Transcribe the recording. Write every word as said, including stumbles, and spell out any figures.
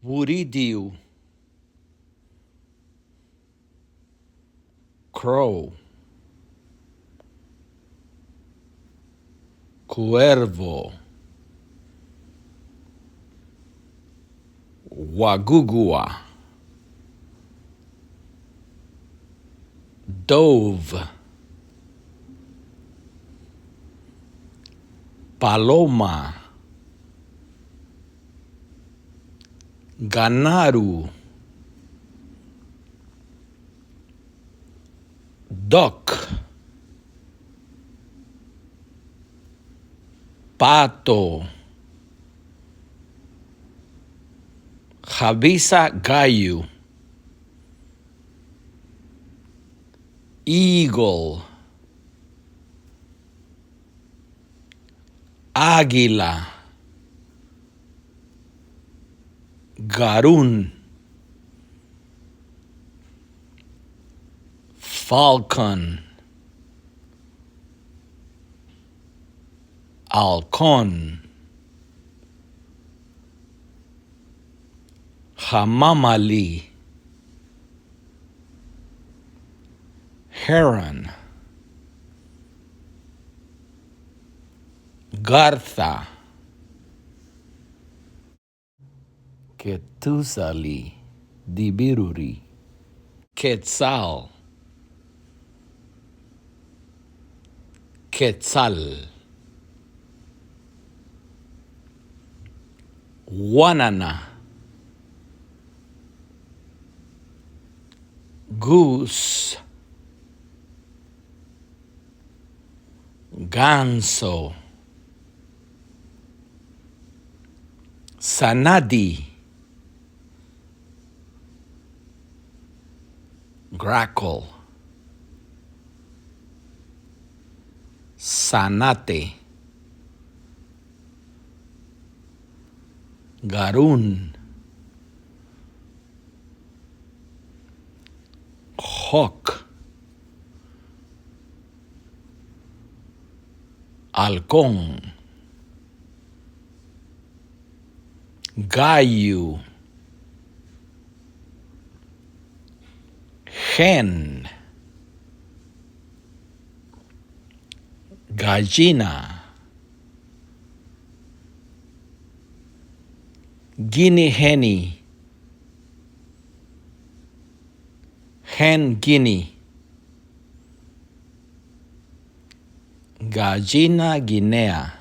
Wuridiu. Crow. Cuervo. Wagugua. Dove. Paloma. Ganaru. Duck. Pato. Habisa gayu. Eagle. Águila. Garún. Falcon. Halcón. Hamámali. Heron. Garza. Ketúzali, dibiruri. Quetzal. Quetzal. Guánana. Goose. Ganso. Sanadi. Grackle. Sanate. Garún. Hawk. Halcón. Gayu. Hen. Gallina. Gini heni. Hen gini. Gallina guinea.